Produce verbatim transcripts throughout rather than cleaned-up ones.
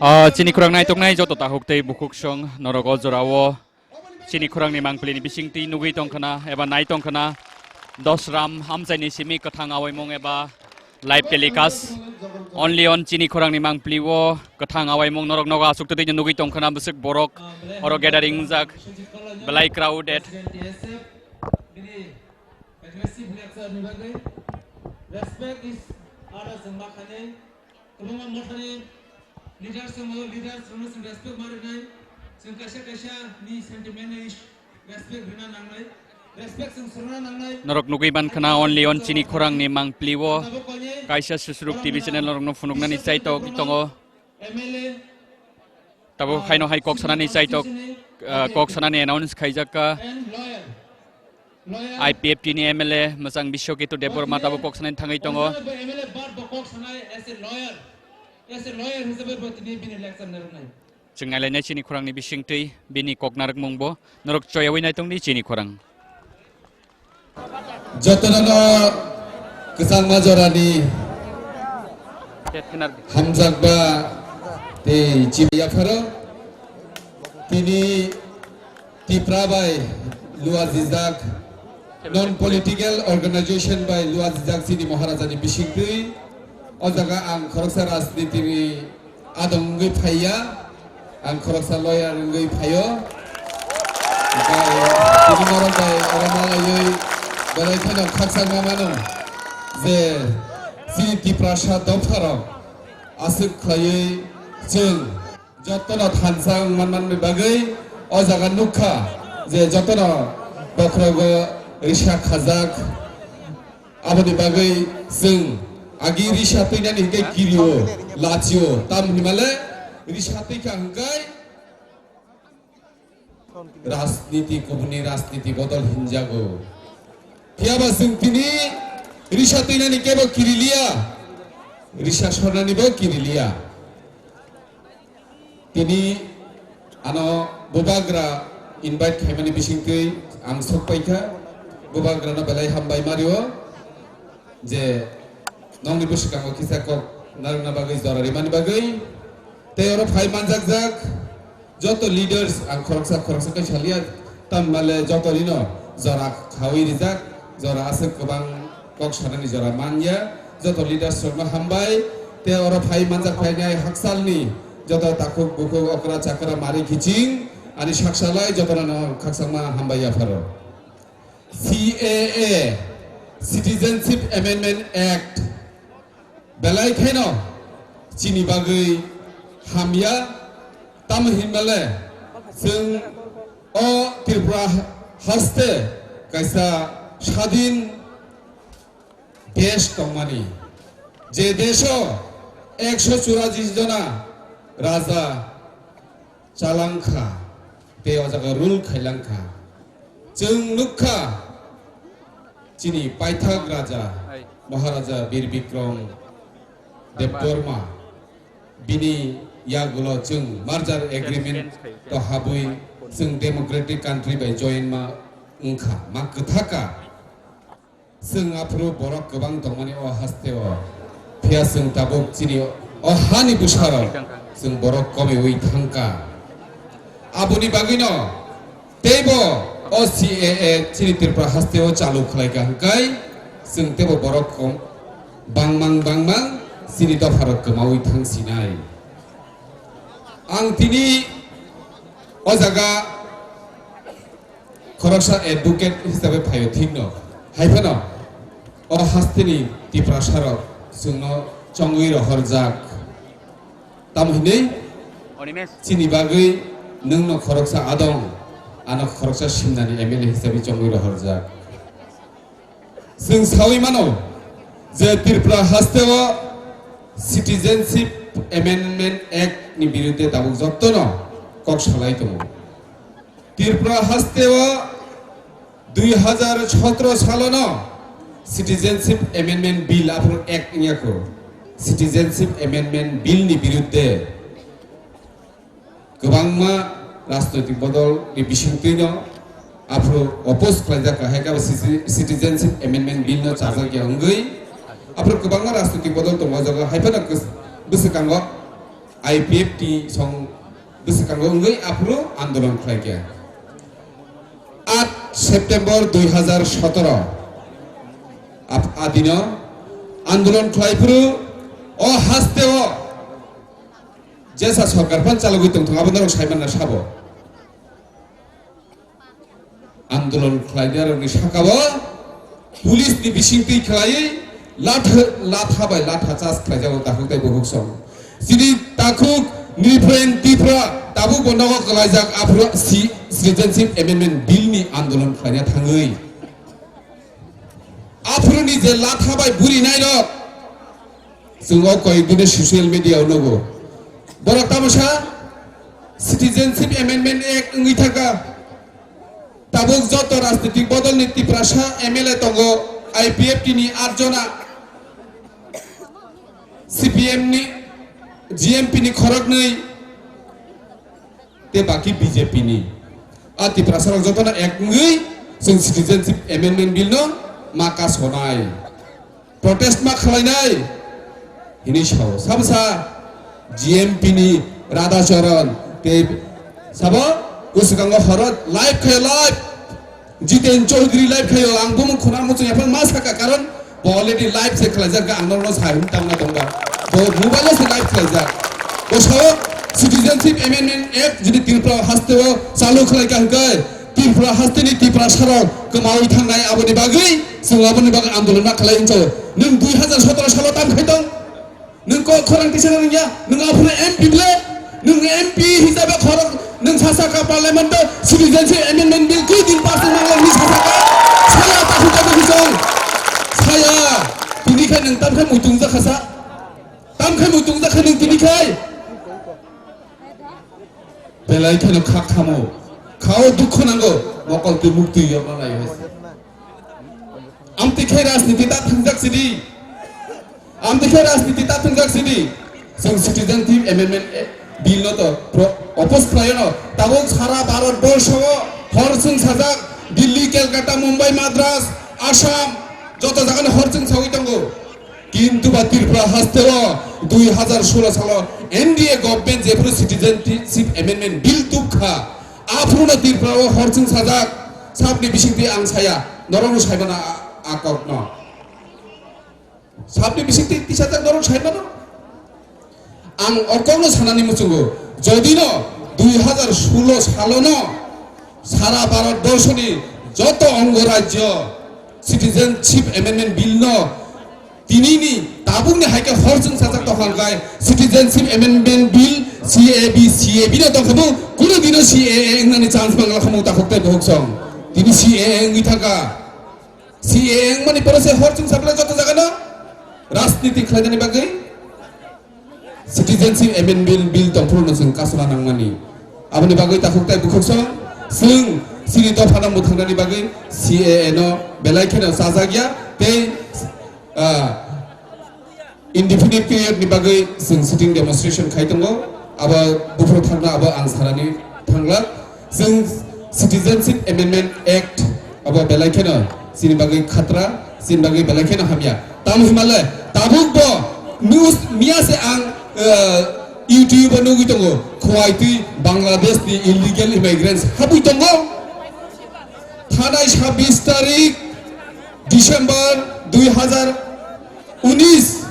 Ah, chini khorang naitoknai joto takhuk tei bukhuksong norok o jorao chini khorangni mangpili ni bisingtwi nugwi tongkhana eba nai tongkhana. Dosram amchaini simi kwthang awaimung eba live telecast only on chini khorangni mangpili o kwthang awaimung norok nogo aswk twi nugwi tongkhana bwswk borok oro gathering wngjak belai crowded. Aggressive lecture ni bagwi respect is ada chwng ma khanai. Kwbangma mothani leaders tongo, leaders rokno chwng respect ma rwnai. Chwng kaisa kaisa ni sentiment ni respect rwna nangnai. Respect chwng swrwngna nangnai. Norok nugwi mankha na only on chini khorang ni mangpili o kaisa Susruk T V channel norokno phunuknani chaitok tongo. M L A Tabuk haino hai kok sanani chaitok, ah, kok sanani announce khaijakka. I P F T ni M L A mwchang Biswaketu Debbarma tabuk kok sanani thangwi tongo. Chwng nailainai chini khorangni bisingtwi bini kok narwkmungbo norok choyawi naitongdi chini khorang. Jotono kwchangma jorani hamjakba tei chini yapharo tini Tipra bai luajijak, non political organization bai luajijak chini Maharajani bisingtwi o jaga ang khoroksa rajnitini adong wngwi phaiya, ang khoroksa lawyer wngwi phaio. Bai, tini norok bai oro malaiwi belai kheno khakchangma mano je chini Tiprasa dopharok aswk khlaiwi chwng jotono thansa wng manmani bagwi o jaga nukha je jotono bokhorogo risa khajak. Aboni bagwi chwng agi risa twinani hwnkhe kirio, lachio, tam hinmale risa twikha hwnkhe rajniti, kubuni rajniti bodol hinjago. Phiyaba chwng tini risa twinani kebo kiriliya, risa sornanibo kiriliya. Tini ano bubagra invite khaimani bisingtwi ang sokpaikha, bubagrano belai hambai mario je nongni bwskango kisa kok narwkna bagwi jora rimani bagwi. Tei oro phai manjakjak joto leaders ang khoroksa khoroksa khe salia, tamni male joto rino jora khawi rijak, jora aswk kwbang kok sanani jora manya, joto leaders rokno hambai, tei oro phai manjak phainai haksalni joto takhuk bukhuk okra chakra mari kiching ani saksalai jotono khakchangma hambai yapharo. C A A, Citizenship Amendment Act, belai kheno chini bagwi hamya, tamo hinmale chwng o Tripura haste kaisa sadin desh tongmani, je desho ekso churashi jona raja chalangkha tei o jaga rule khailangkha. Chwng nukha chini paithak raja Maharaja Bir Bikram Debbarma bini yagulo chwng merger agreement to habwi chwng democratic country bai join ma wngkha, ma kwthaka. Chwng aphuru borok kwbang tongmani o haste o, phiya chwng tabuk chini o hani bwsarok chwng borok komiwi thangkha. Aboni bagwino teibo o C A A chini Tripura haste o chalu khlaikha hwnkhe chwng teibo borok kom bangmang bangmang chini dopharok kwmawi thangsinai. Ang tini o jaga khoroksa advocate hisabe phaio thikno, hai phano o hasteni Tiprasarok chwngno chongwi rohorjak. Tamo hinwi chini bagwi nwngno khoroksa adong, ano khoroksa simnani M L A hisabe chongwi rohorjak. Chwng sawi mano je Tripura hasteo Citizenship Amendment Act ni birudde tabuk jottono kok salai tongo. Tripura hasteo dui hazar sotro salono Citizenship Amendment Bill, aphuru Act wngya kho, Citizenship Amendment Bill ni birudde kwbangma rajnoitik bodol ni bisingtwino aphuru oppose khlaijak, hai khe bo Citi-, Citizenship Amendment Bill no chajakya wngwi aphuru kwbangma rajnoitik bodol tongo, o jaga hai phano kws-, bwswkango I P F T song bwswkango wngwi aphuru andolon khlaikha. Aat September dui hazar sotoro ap-, adino andolon khlaiphuru o hasteo jesa sorkar phan chalogwi tongthung abo norok saimanna sabo. Andolon khlainai rokni sakao police ni bisingtwi khlaiwi latha, latha bai latha charge khlaijago takhuk tei bukhuk song. Chini takhuk Nripen Tripura tabuk bo nogo kwlaijak aphuru si-, Citizenship Amendment Bill ni andolon khlaina thangwi. Aphuru ni je latha bai buri nai rok, chwng o koi dini social media o nugo. Borok tamo sa Citizenship Amendment Act wngwi thangkha. Tabuk joto rajnitik bodol ni Tiprasa M L A tongo, I P F T ni aat jona, C P M ni, G M P ni khoroknwi, tei baki B J P ni. A Tiprasa rok jotono ek wngwi chwng Citizenship Amendment Bill no ma kasonai. Protest ma khlainai hinwi sao. Sabo sa G M P ni Radhacharan tei sabo bwswkango horo live khaio, live. Jiten Chaudhary live khaio, ang bumung khuna muchung yaphang ma saka, karon bo already live se khlaijak, ang norno sai hum tamna tongba. Bo mobile se live khlaijak. Bo sao Citizenship Amendment Act jodi Tripura haste o chalu khlai ka hwnkhe, Tripura haste ni Tiprasa rok kwmawi thangnai, aboni bagwi chwng aboni bagwi andolon ma khlai hinso. Nwng dui hazar sotoro salo tam khai tong? Nwng kok khorang tisa nang ya, nwng aphuru M P ble, nwng M P hisabe khorang, nwng sasa ka parliament o Citizenship Amendment Bill koi din pass nang lang ni sasa ka, saya ta huta ta hujong, saya, tini khai nwng tam khai muitung ja khasa, tam khai muitung ja khai nwng tini khai, belai kheno khak khamo, khao dukho nango, mokol twi muk twi yorna lai hai. Amtwi khe rajniti ta thwngjak sidi. Amtwi khe rajniti ta thwngjak sidi. Chwng Citizenship Amendment Bill no to pro-, oppose khlaio no. Tabuk sara Bharat borsho o hor chwng sajak Delhi, Calcutta, Mumbai, Madras, Assam joto jaga no hor chwng sawi tongo. Kintu ba Tripura haste o dui hazar solo salo N D A government jephuru Citizenship Amendment Bill tubkha, aphuru no Tripura o hor chwng sajak. Sabni bisingtwi ang saya, norokno saimano a, a kokno. Sabni bisingtwi tisajak norok saimano. Ang o kokno sanani muchungo, jodino dui hazar solo salono sara Bharat borshoni joto ongo rajyo Citizenship Amendment Bill no tinini tabukni hai khe hor chwng sajak tongkha hwnkhe Citizenship Amendment Bill, C A B, C A B no tongkha bo, kuno dino C A A wngnani chance mangla khamung takhuk tei bukhuk song. Tini C A A wngwi thangkha. C A A wngmani pore se hor chwng sajak joto jagano rajniti khlainani bagwi Citizenship Amendment Bill tongphuru no chwng kasuna nangmani. Aboni bagwi takhuk tei bukhuk song chwng chini dophano mwthangnani bagwi C A A no belai kheno chajak ya tei, ah, indefinite period ni bagwi chwng sitting demonstration khai tongo. Abo buphuru thangna abo ang sanani thangla. Chwng Citizenship Amendment Act abo belai kheno chini bagwi khatra, chini bagwi belai kheno hamya. Tamo himale tabuk bo news miya se ang, eh, YouTube o nugwi tongo, khwai twi Bangladesh ni illegal immigrants habwi tongo. Thanai sabbish tarik December dui hazar unis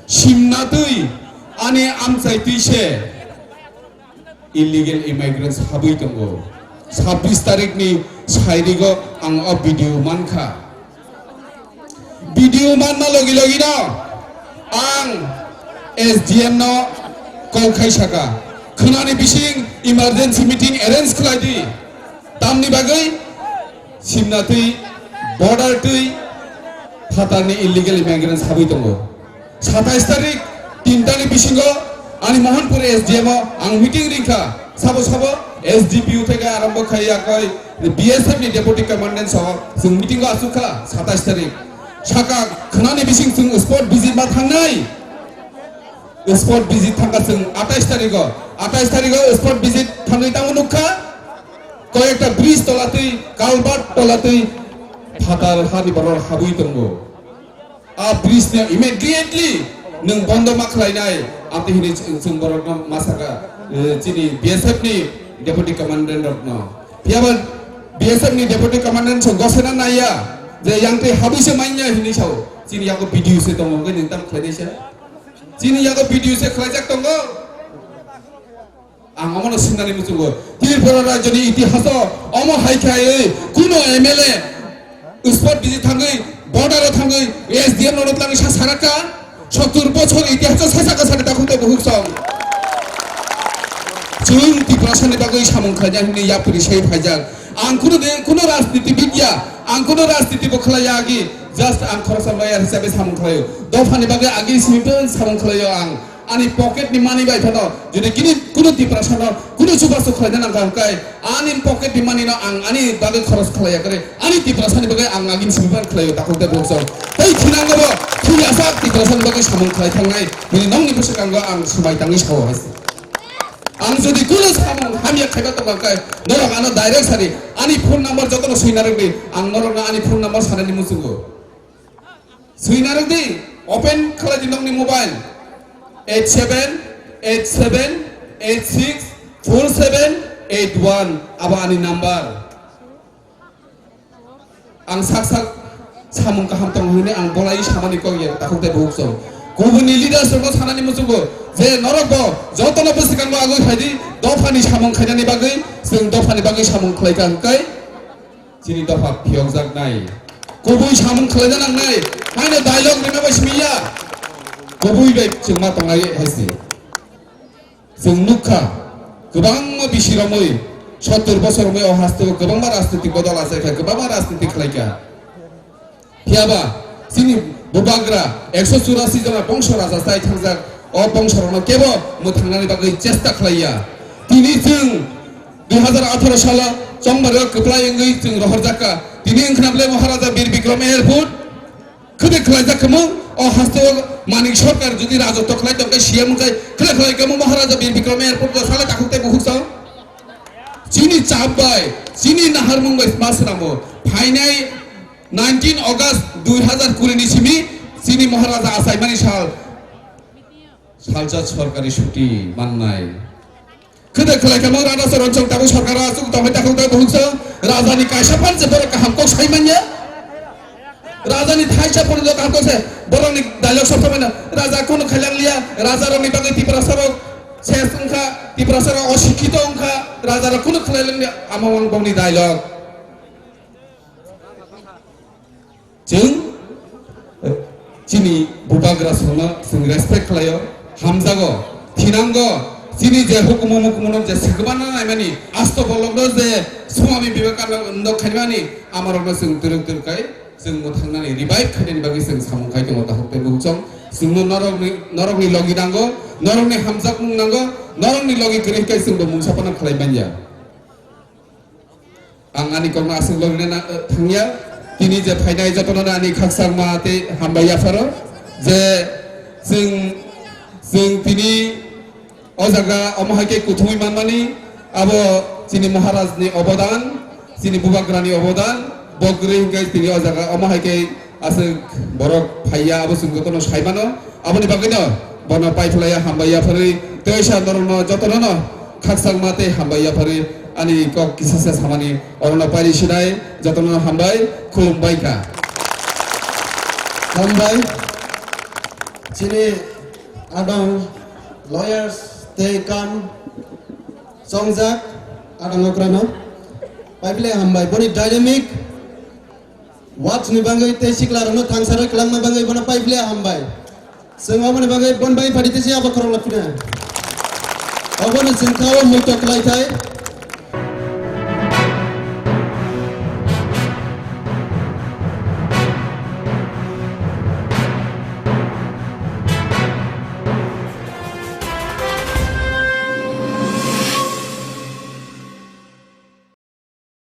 simna twi ani amchai twi se illegal immigrants habwi tongo. Sabbish tarikni sairigo ang o video mankha. Video manna logi logino ang S D M no call khai saka, khwnani bising emergency meeting arrange khlai di. Tamni bagwi simna twi, border twi phatarni illegal immigrants habwi tongo. Satais tarik tinta ni bisingo ani Mohanpur S D M o ang meeting ringkha. Sabo sabo S D P O theke arombo khai yakoi B S F ni deputy commandant soho chwng meeting o asukha satais tarik. Saka khwnani bising chwng spot visit ma thangnai. Spot visit thangkha chwng atais tarigo. Atais tarigo spot visit thangwi tamo nukha. Koyekta bridge tolatwi, culvert tolatwi phatar hani borok habwi tongo. A bridge no immediately Nwng bondo ma khlainai, amtwi hwnwi chwng, chwng borokno ma sakha, eh, chini B S F ni Deputy Commandant rokno. Phiyaba B S F ni Deputy Commandant chwng gosena naiya, je yang twi habwi se manya hwnwi sao. Chini yago video se tongo, hwnkhe nwng tamo khlainai se? Chini yago video se khlaijak tongo. Ang omono swinani muchungo, Tripura rajyoni itihaso omo hai khe ai kunu M L A spot visit thangwi, border o thangwi S D M no twlangwi sa sarakha, sottur bochor itihaso sasa ka sari dakhuk tei buhuk song. Chwng Tiprasani bagwi samung khlaina hwnwi yapri sei phaijak. Ang kunu de, kunu rajniti bidya, ang kunu rajniti bo khlaiya agi, just ang khoroksa lawyer hisabe samung khlaio. Dophani bagwi agi simi samung khlaio ang. Ani pocket ni money bai phano, jodi kini kunu Tiprasa no, kunu chubachu khlaina nang kha hwnkhe, ani pocket ni money no ang ani bagwi khoros khlaiya kre, ani Tiprasa ni bagwi ang agin simi ban khlaio, takhuk tei buhuk song. Tei thinango bo, thwi asak Tiprasa ni bagwi samung khlai thangnai, bini nokni bwskango ang swmai tangwi sao hai se. Ang jodi kunu samung hamya khaiba tongkha hwnkhe, norok ano direct sari, ani phone number jotono swina rwdi, ang norokno ani phone number sanani muchungo. Swina rwdi, open khlai di nokni mobile, eight seven eight seven eight six four seven eight one, abo ani number. Ang sak sak samung kaham tongo hwnwi ang bolai samani kok ya, takhuk tei buhuk song. Kubuni leaders rokno sanani muchungo je norok bo jotono bwskango agwi phaidi, dophani samung khainani bagwi, chwng dophani bagwi samung khlai kha hwnkhe, chini dopha phiyokjaknai. Kubui samung khlaina nangnai. Haino dialogue rwna bai simi ya. Kubui bai chwng ma tongnai hai se. Chwng nukha, kwbangma bisi romwi, sottur bosor romwi o hasteo kwbangma rajnitik bodol achaikha, kwbangma rajnitik khlaikha. Phiyaba chini bubagra ekso churasi jona bongso raja chai thangjak, o bongso rokno kebo mwthangnani bagwi chesta khlaiya. Tini chwng dui hazar atharo salo chongmaro kwplai wngwi chwng rohorjakha. Tini wngkhna bwle Maharaja Bir Bikram Airport khwde khlaijak kwmung, o hasteo Manik Sarkar jodi rajotw khlai tongkhe, C M wngkhe khwde khlai kwmung Maharaja Bir Bikram Airport o sale takhuk tei bukhuk sao. Chini chap bai, chini naharmung bai ma swnamo. Phainai nineteen August dui hazar kuri ni simi chini Maharaja achaimani sal. Salsa sorkari chuti mannai. Khwde khlai kha mo Radha Charan Song tabuk sorkar o aswk tongwi takhuk tei buhuk song. Raja ni kaisa phan se borok kaham kok sai manya. Raja ni thaisa phan kaham kok se borok ni dialogue sok manya. Raja kunu khailang liya. Raja rok ni bagwi Tiprasa rok ses wngkha. Tiprasa rok osikhito wngkha. Raja rok kunu khlai lang liya. Amo ang bong ni dialogue. Chwng, eh, chini bubagra songno chwng respect khlaio, hamjago, thinango, chini je hukumu mukumu no je swkma na naimani, asto bolokno je Swami Vivekananda khaimani, amarokno chwng twrwk twrwk khai, chwng mwthangnani revive khainani bagwi chwng samung khai tongo, takhuk tei buhuk song. Chwngno norokni, norokni logi nango, norokni hamjakmung nango, norokni logi kwrwi khe chwngbo mungsa phano khlai manya. Ang ani kokno aswk logina na, eh, thangya. Tini je phainai jotono ani khakchangma tei hambai yapharo je chwng, chwng tini o jaga omo hai khe kuthumwi manmani abo chini Maharaj ni obodan, chini bubagra ni obodan, bo kwrwi hwnkhe tini o jaga omo hai khe aswk borok phaiya, abo chwng jotono saimano. Aboni bagwino bono paiphlaiya hambai yapharwi tei sa norokno jotono no khakchangma tei hambai yapharwi ani kok kisisa samani orono pairi sinai jotono hambai khulumbai kha. Hambai chini adong lawyers tei kam chongjak adong okrano paiphlai hambai boni dynamic Watch ni bagwi tei sikla rokno thangsarwi kwlangma bagwi bono paiphlaiya hambai. Chwng oboni bagwi bon bai padi tei abo khorok laphina. Obono chwng kha o muito khlai thai.